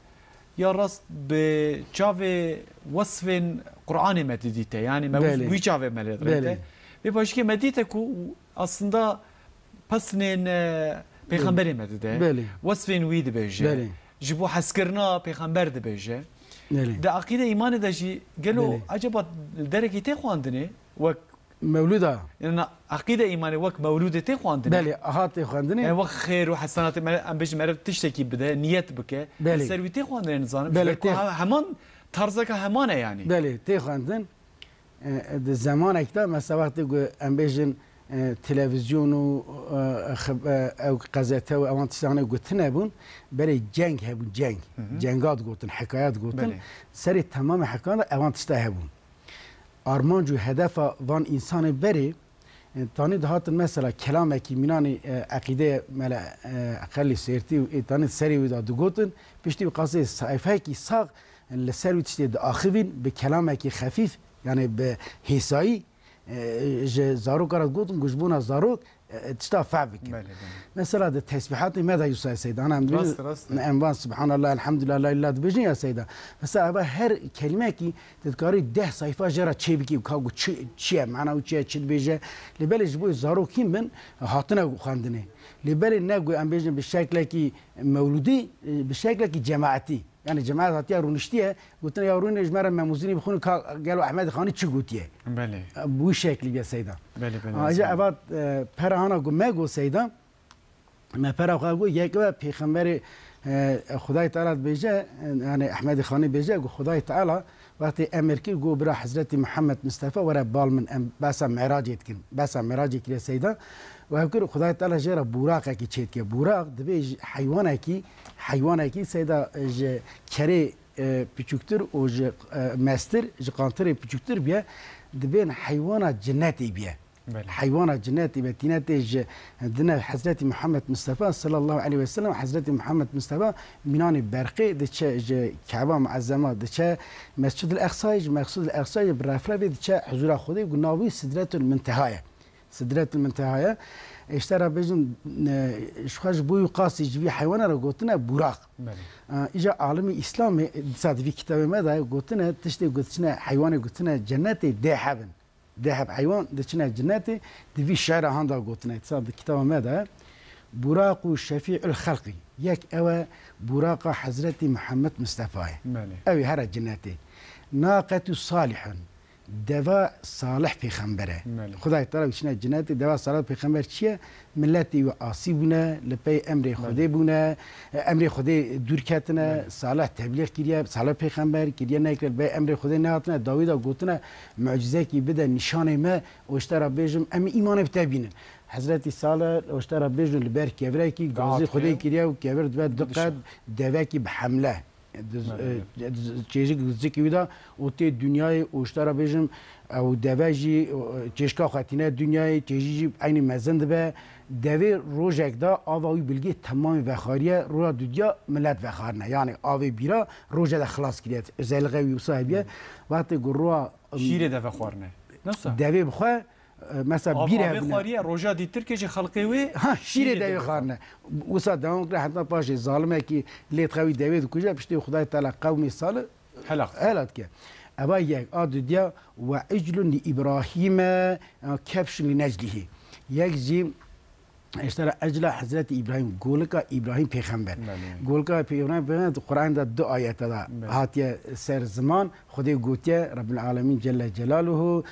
ya rast bi çavê wesfên Qur'anê me didîte. Yani me Belê. Wî çavê me lê dirête. Belê. Vê paşkê me dîte ku aslında pesnên, e, pêxemberê me dide. Belê. Wesfên wî dibêje. Belê. Ji bo hezkirina pêxember dibêje. Belê. Di aqîde îmanê de jî gelo Belê. Eceba li derekî tê xwendinê wek Mewlûda. Yani aqîde îmanê wek mewlûdê tê xwendinê. Belê, aha tê xwendinê. Yani wek xêr û hesenatê me, em bêjin meriv tiştekî bide, niyet bike. Belê. Ser wî tê xwendinê nizanim. Belê, ji ber ku tê he-, heman tarzeka heman e yani. Belê, tê xwendin. E, e, di zemanek de mesela wextê ku em bêjin, e, televîzyon û, e, xib-, e, ew qezete û ewan tiştanê gotine bûn, berê ceng hebûn, ceng. Hı hı. Cenga digotin, hekaya digotin. Belê. Serê temamê hekayan de ewan tişta hebûn. Armanc û hedefa van însanê berê, e, tanî dihatin mesela kelamekî mînanî, e, eqîdeyê mele, e, Eqelî Sêrtî û ê tanî serê wî de digotin, piştî wî qasê sayfayekî sax li ser wî tiştê diaxivîn bi kelamekî xefîf, yani bi hêsayî, e, ji zaroka re digotin ku ji bona zarok, e, tişta fehm bikin. Belê, belê. Mesela di tesbîhatê me de Yusuf Seyda, ana em Rast, dibêjin, rast. Em van Subhanallah, Elhamdülillah, La ilahe dibêjin ya Seyda. Mesela eva her kelimekî tu dikarî deh sayfa jê re çê bikî, ka ku çi, çi ye, mana û çi ye, çi dibêje. Lê belê ji bo zarok hîn bin, hatine xwendinê. Lê belê ne ku em bêjin bi şeklekî mewlûdî, e, bi şeklekî cemaetî. Yani cemaet hatiye rûniştiye, gotine ya rûnê ji me re Memûzînî bixwînin ka gelo Ehmedê Xanî çi gotiye? Belê. E, bi wî şeklî bê Seyda. Belê, belê, Ayrıca belê. Eva, e, pera hana ku me got Seyda, me pera xwe got, yek ve Pêxemberê, e, Xwedayê Teala dibêje, e, yani Ehmedê Xanî bêje ku Xwedayê Teala wextê emir kir, got bira Hezretî Muhammed Mustafa were bal min, em behsa Meracê dikin. Behsa Meracê kiriye Seyda. Û ev kir Xwedayê Teala jê re buraqekî çêdike. Buraq dibê ji heywanekî, heywanekî Seyda, e, ji kerê, e, piçûktir û ji, e, mestir, ji qantirê piçûktir biye, dibên heywana cinnetê biye. Belê. Heywana cinnetê biye, tînetê ji dine Hezretî Muhammed Mustafa sallallahu aleyhi ve sellem, Hezretî Muhammed Mustafa mînanê berqê diçe ji Keba Muezzema diçe Mescid el Eqsayê, ji Mescid el Eqsayê bi refrevê diçe huzura Xwedê ku navî Sidretul Munteha ye. Sidretul Munteha ye. Îşte re bêjin, e, ji xwe ji bo wî qasî ji vî heywana re gotine buraq. Belê. E, îca alimî Îslamê dîsa di vî kitabê me de gotine, tiştê gotine, heywanê gotine cennetê dê hebin. Dê heb heywan diçine cennetê, di vî şiira handa gotine. Dîsa di kitaba me de, Buraqu Şefî'ul Xelqî. Yek ew e buraqa Hezretî Muhammed Mustafa ye. Belê. Ew ê here cennetê. Naqetu Salihun. Deva Salih pêxember e. Belê. Xwedayê Teala wî çine cenetê. Deva Salih pêxember çi ye? Miletê wî asî bûne, li pey emrê Belê. Xwedê bûne, emrê Xwedê dûr ketine. Belê. Salih teblîx kiriye, Salih pêxember kiriye, nekiriye, li pey emrê Xwedê nehatine, dawî da gotine, mucizekî bide nîşanê me, û ji te re bêjim, em îmanê bi te bînin. Hezretî Salih, û ji te re bêjim, li ber kevirekî, gazî Xwedê kiriye û kevir dibe du qet, devekî bi hemle. Diz-, Belê. E, diz-, çêjik dizikî wî da û tê dinyayê û ji te re bêjim, ew deve jî, e, çêjka xwe tîne dinyayê, çêjî jî eynî mezin dibe. Devê rojek da ava wî bilgê temamê vexwariye, roja dudiya milet vexwarine. Yanî avê bîra roje de xilas kiriye. Özelliğe wî wisa hebiye. Belê. Wextê ku roja, Şîrê de vexwarine. Nasıl? Devê bi xwe E, mesela Av-, bîr avê hebûne. Xwariye, roja dîtirkê jî xelqê wê Ha, şîrê şîrê devê devê xwarine. Wisa dewam kire, heta paşê zalimekî lê dixewî devê dikuje, piştî Xwedayê Teala qewmê Salih Helak. Helak dike. Eva yek, a dudiya, "Ve iclun li Îbrahîme, e, kebşun li neclihî." Yek jî, işte, ecla Hezretî Îbrahîm, golika Îbrahîm pêxember. Belê. Golika Pêxember, Qur'an de du ayete de Belê. Hatiye ser ziman, Xwedê gotiye, Rebbil Alemîn Celle Celaluhu,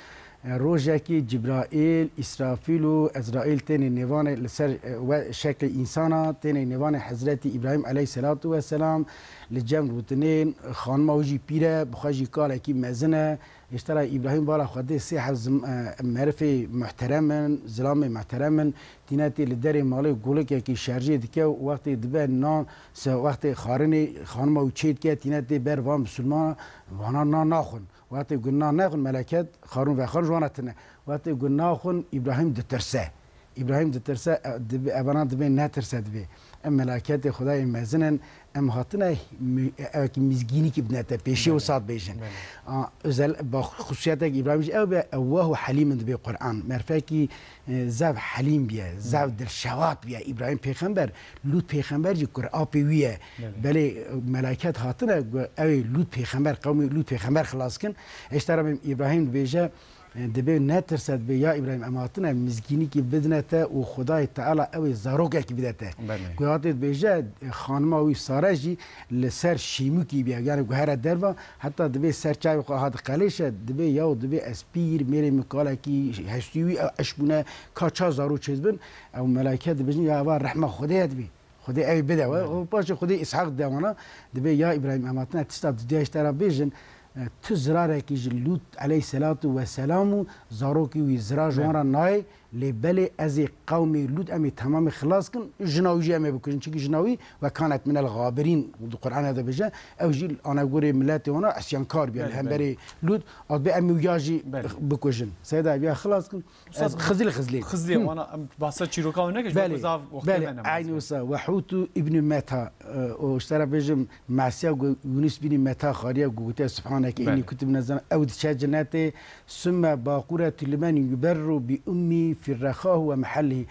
e, rojekî Cibraîl, Îsrafîl û Ezraîl tênê nêvanê li ser, e, we şeklê însana, tênê nêvanê Hezretî Îbrahîm eleyhîsselatu wesselam, li cem rûtinên, xanima wî jî pîr e, bi xwe jî kalekî mezin e. Îştera Îbrahîm bala xwe dê sê heb zim-, e, merifê muhterem in, zilamê muhterem in, tîne tê li derê malê golikekî şerjê dike û wextê dibe nan, se-, wextê xwarinê xanima wî çê dike, tîne tê ber van misilmana, vana nan naxwin. Wextê ku nan nexwin, meleket xarûn vexarûn ji wana tine. Wextê ku naxwin, Îbrahîm ditirse. Îbrahîm ditirse, e, dibe, evana dibê netirse dibê. Em meleketê Xwedayê mezin in, em hatine mü-, e, evekî mizgînîkî bidine te pêşê Belê. Wisa dibêjin. Belê. A, özel, ba, xususiyetek Îbrahîm jî ew be, ewwah û helîm in dibê Qur'an. Merfekî, e, zev helîm biye, zev Belê. Dilşewat biye. Îbrahîm pêxember, Lût pêxember jî kur apê wî ye. Belê. Belê, e, meleket hatine, gu-, ew ê Lût pêxember, qewmê Lût pêxember xilas kin. Eştera Îbrahîm dibêje, e, dibê netirse, dibê, ya Îbrahîm, em hatine mizgînîkî bidine te û Xwedayê Teala ew ê zarokekî bide te. Belê. Ku hatê dibêje, e, xanima wî Sare jî li ser şîmûkî bîye, yani ku here derva, heta dibê ser çavê xwe ha diqelêşe, dibê, yaw, dibê ez pîr, mêrê min kalekî hestî wî eş bûne, ka ça zarok çêdibin, ew meleke dibêjin, ya eva rehma Xwedê ye dibê. Xwedê ew bide we. Belê. Û paşê Xwedê Îshaq dide wana, dibê ya Îbrahîm, em hatine tişta didiyayîş te re bêjin, e, tu zirarekî ji Lût eleyhîsselatu wesselam û zarokî wî zirar ji wan Belê. Re nayê, lê belê ez ê qewmê Lût em ê temamê xilas kin, jina wî jî em ê bikujin. Çimkî jina wî, "Ve kanet minel gabirîn", di Qur'anê de bêje, ew jî anegorê miletê wana isyankar biye li Belê, hemberê belê. Lût, a dibê em ê wiya jî Belê. Bikujin. Seyda ev ya xilas kin. Ustaz, Ez Xizil Xizilê. Xizilê, Hı. Wana em bahsa çîroka wê neke, ji Belê, bo zav wextê belê, me nema. Eynî wisa. Ve Hût û Îbnî Meta, e, û ji te re bêjim, masiya ku Yûnis bînî Meta xariye ku gotiye, "Subhaneke Belê. Înnî kuntu minez-zalimin." Ew diçe cinetê, "Summe baqûretu limen yuberru bi ummî fî rexahu ve mehellî."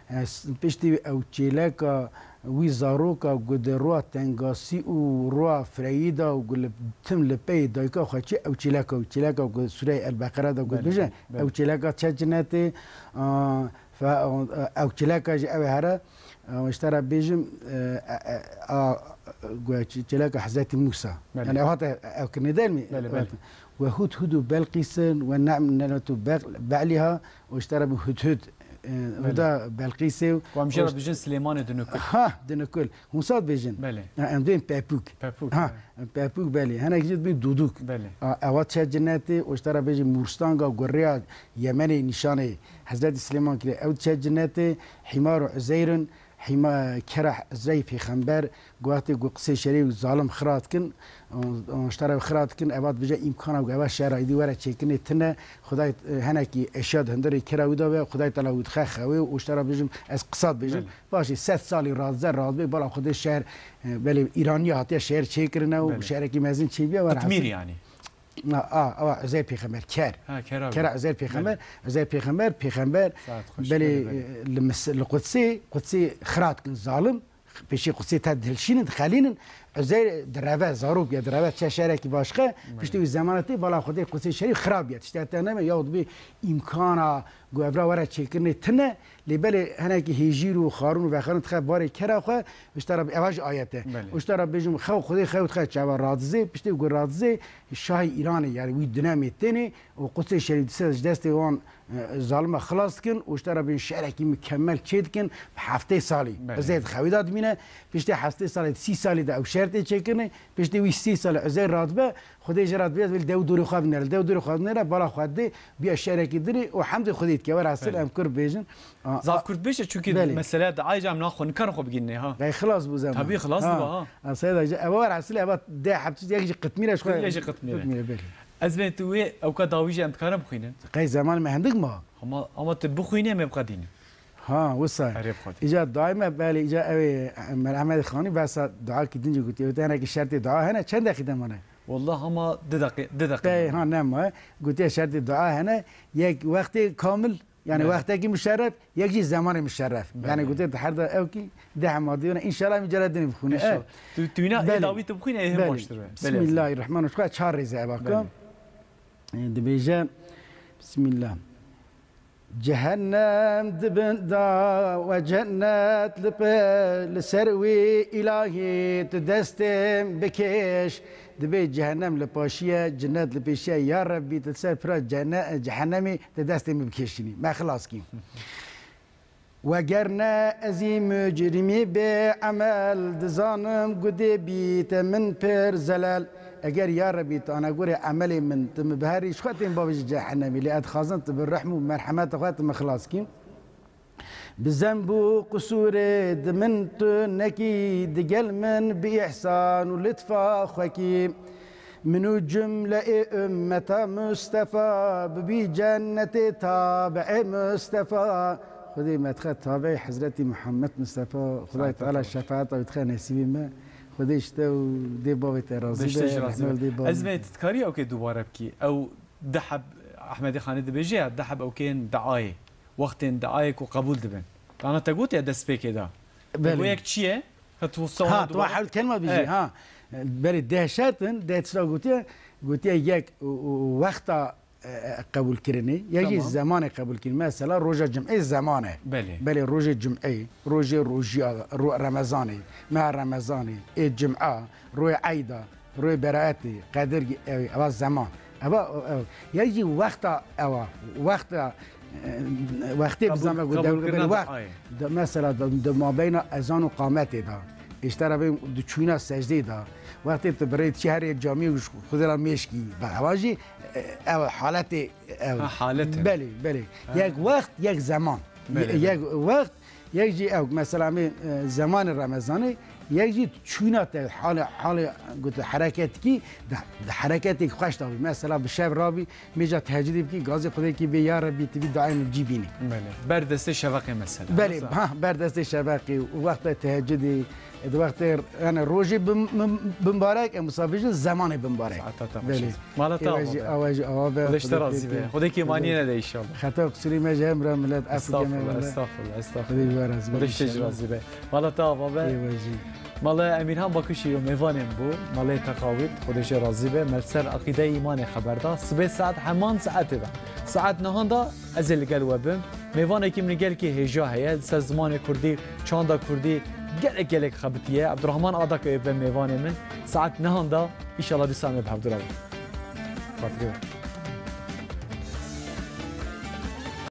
E, s-, piştî ew çêleka wî zaroka ku di roa tengasî û roa fireyî de û ku li, tim li pey dayika xwe çi, ew çêleka, ew çêleka ku Sûreyê El-Beqere de ku Belê, dibêje, belê. Ew çêleka çe cinetê, a, fe-, ew çêleka jî ew ê here, a, ji te re bêjim, e, e, e, a, ku çê-, çêleka Hezretî Mûsa. Belê. Yani ew hate ew kirinê der mi? Belê, belê. Ve Hudhud û Belqîsin ve Nemletu Beq-, Be'lîha, û ji te re bi Hudhud, e, Belê. Huda Belqîsê û Ku em jê re û dibêjin Silêmanê Dinukul. Ha, Dinukul. Hûn sa dibêjin? Belê. Ha, em dibên Pepûk. Pepûk, Ha, evet. Pepûk, belê. Hinek jî dibên Dûdûk. Belê. Ha, ewa çe cinetê, û ji te re bêjin Mûrstanga ku rêya Yemenê nîşanê Hezretî Silêman kiriye. Ew çe cinetê, Hîmar û Uzeyr in, Hîma-, kera Uzeyr pêxember, ku wextê ku qisê şerê û zalim xira dikin, û, û ji te re xira dikin, eva dibêje îmkana ku eva şera îdî were çêkirinê tune, Xwedayê, e, henekî eşya di hundirê kera wî de be, Xwedayê Teala wî dixe xewê û ji te re bêjim, ez qisa dibêjim. Belê. Paşê sed salî radize radibê, bala Xwedê şer, e, belê Îraniya hatiye şer çêkirine û Belê. Şerekî mezin çêbiye, Qitmîr welhasil. Yani. Na, a, ewa Uzeyr pêxember, ker. Ha, kera Kera wî. Uzeyr pêxember, Belê. Uzeyr pêxember, pêxember, Saet xweş. Belê, Belê, belê. E, li mis-, li Qudsê, Qudsê xira dikin zalim, pêşî Qudsê te dihilşînin, dixelînin, Uzeyr direve, zarok bûye, direve çe şerekî başqe, Belê. Piştî wî zemana tê, bala Xwedê Qudsê şerîf xira bûye. Tiştê te neme, ya dibê îmkana Ku evra were çêkirinê tune, lê belê hinekî hêjîr û xarûn û vexarûn dixe barê kera xwe, û ji te re, eva jî ayet e. Belê. Û ji te re bêjim, xew Xwedê xew dixe çava radizê, piştê ku radizê, şahê Îranê, yani wî dinemê tênê û Qudsê Şerîf dise ji destê wan, e, zalima xilas dikin û ji te re bêjim şerekî mukemmel çê dikin, bi heftê salî. Belê. Izê dixewî da dimîne, piştê heftê salê, sî salî de ew şertê çêkirinê, piştê wî sî salê Uzeyr radibe, Xwedê jê re dibêje, wê li dew dorê xwe binêre, li dew dorê xwe binêre, bala xwe didê, bûye şerekî dirê û hemdê Xwedê dike. Were esil Belê. Em Kurd bêjin. A, Zaf a, Kurd bêje, çunkî Belê. Mesele diayê cem naxwe, nikare xwe bigînê, ha. Qey xilas bû zeman. Tabii xilas Ha. dibe, ha. A, Seyda jî, eva were esil, eva deh heb çû, yek jî qitmîre ji xwe. Yek jî qitmîre. Qitmîre, belê. Ez bên tu wê ewka dawî jî em dikarin bixwînin. Qey zeman me hindik ma? Ama, ama tu bixwînî, em ê biqedînin. Ha, wisa. Erê bixwedî. Îca dayê me, belê, îca ew ê, Mer Ehmedê Xanî, besa dua kî din jî gotiye. Wê te hinekî şertê dua hene, çend deqî de mane? Wallah hema du deqî-, du deqî Tey, mane. Ha, nema. Gotiye şertê dua hene, yek wextê kamil, yani Belê. Wextekî muşerref, yek jî zemanê muşerref. Yani Belê. Gotiye di her de ew kî deh hema diyone, înşallah em cara dinê bixwîne. Înşallah. E. Tu, tu yine Belê. Ê dawî tu bixwîne, ê hin Belê. Baştir be. Belê. Bismillahirrahmanirrahim. Çar rêze eva Belê. Kam. E, dibêje, Bismillah. Cehennem dibin da we cennet li pe-, li ser wî, îlahî tu destê min bikêş. Dibê cehennem li paşî ye, cennet li pêşî ye. Ya Rebbî, tu li ser pira cene-, cehennemî tu destê min bikêşînî. Me xilas kî. Weger ne ez î mucrimî bê emel, dizanim ku dê bîte min pir zelal. Eger ya Rebî tu anegorê emelê min, tu min bi herî ji xwe tên bavêjî cehennemî, lê ez dixwazim tu bi rehm û merhemeta xwe tu min xilas kî. Bi zenb û qusûrê di min tu nekî, digel min bi îhsan û litfa xwe kî. Min û cumle ê ummeta Mustefa, bibî cennetê tabi'ê Mustefa. Xwedê me dixe tabi'ê Hezretî Muhammed Mustefa. Xwedayê Teala şefaeta wî dixe nesîbê me. Xwedê ji te û dê bavê te razî be. Beşte ji razî be. Rehmet dê bavê Ezmê, te. Tu dikarî ewkê dubare bikî? Ew di heb Ehmedê Xanî dibêje ya, di heb ewkên diayê. Wextên diayê ku qebûl dibin. Dana te gotiye destpêkê de. Te Belê. Got yek çi ye? Ka tu Ha, tu hewl kelma bijî, Evet. ha. Belê, deh şert in, deh tişta gotiye, gotiye yek û, û, û wexta, e, e, qebûlkirinê, yek jî Tamam. zemanê qebûlkirinê. Mesela roja cum'ê zeman e. Belê. Belê, rojê cum'ê, rojê rojiya, ro-, remezanê, meha remezanê, ê cum'a, royê eyda, royê beraetê, qedir, ew, eva zeman. Eva, ev, yek jî wexta ewa, wexta, e, wextê Qebûl-, bizanbe ku qebûlkirina dewle belê wext. Diayê. De, mesela de, de mabeyna ezan û qametê de. Îşte re bê di çûna secdê de. Wextê tu birê çi herê camî û Xwedê re mêşkî. Be, ewa jî, e, ew haletê, ew. Ha, halet e. Belê, belê. Ha. Yek wext, yek zeman. Belê, Ye-, belê. Yek wext, yek jî ew, mesela, em ê, e, zemanê Remezanê, yek jî çûna te, halê, halê, gote, hereketikî, di, di hereketêk xweş de bî. Mesela, bi şev rabî, mêja tehecudê bikî, gazê Xwedê kî bê, ya Rebbî, tu bî dayê min cî bînî. Belê. Ber destê şeveqê mesela. Belê, Mesela. ha, ber destê şeveqê û wexta tehecudê, e, di wextê, yani, rojê bim-, bim-, bimbarek, em wisa bêjin, zemanê bimbarek. Saeta te Belê. xweş. Mala te Êwe ava jî, be. awa jî awa be, Xwedê ji te Xwedê razî pê be. be. Xwedê kê Xwedê maniyê pê nede înşallah. Xeta qusûrê me ji hemra millet, efû Estağfurullah, keme millet. estağfurullah, estağfurullah. Xwedê ji we razî be Xwedê ji te jî înşallah. razî be. Mala te ava be. Êwe jî. Mala Emîrhan Bakişî yo mêvanên bû. Malê te qawît. Xwedê jê razî be. Me li ser aqîdeyê îmanê xeber da. Sibê saet heman saetê de. Saet nehan da ez ê li gel we bim. Mêvanekî min gelkî hêja heye. Li ser zimanê kurdî, çanda kurdî gelek gelek xebitiye. Ebdurrahman Adak ê be mêvanê min. Saet nehan da. Înşallah dîsa em ê bi hevdû re bin. Xatirê we.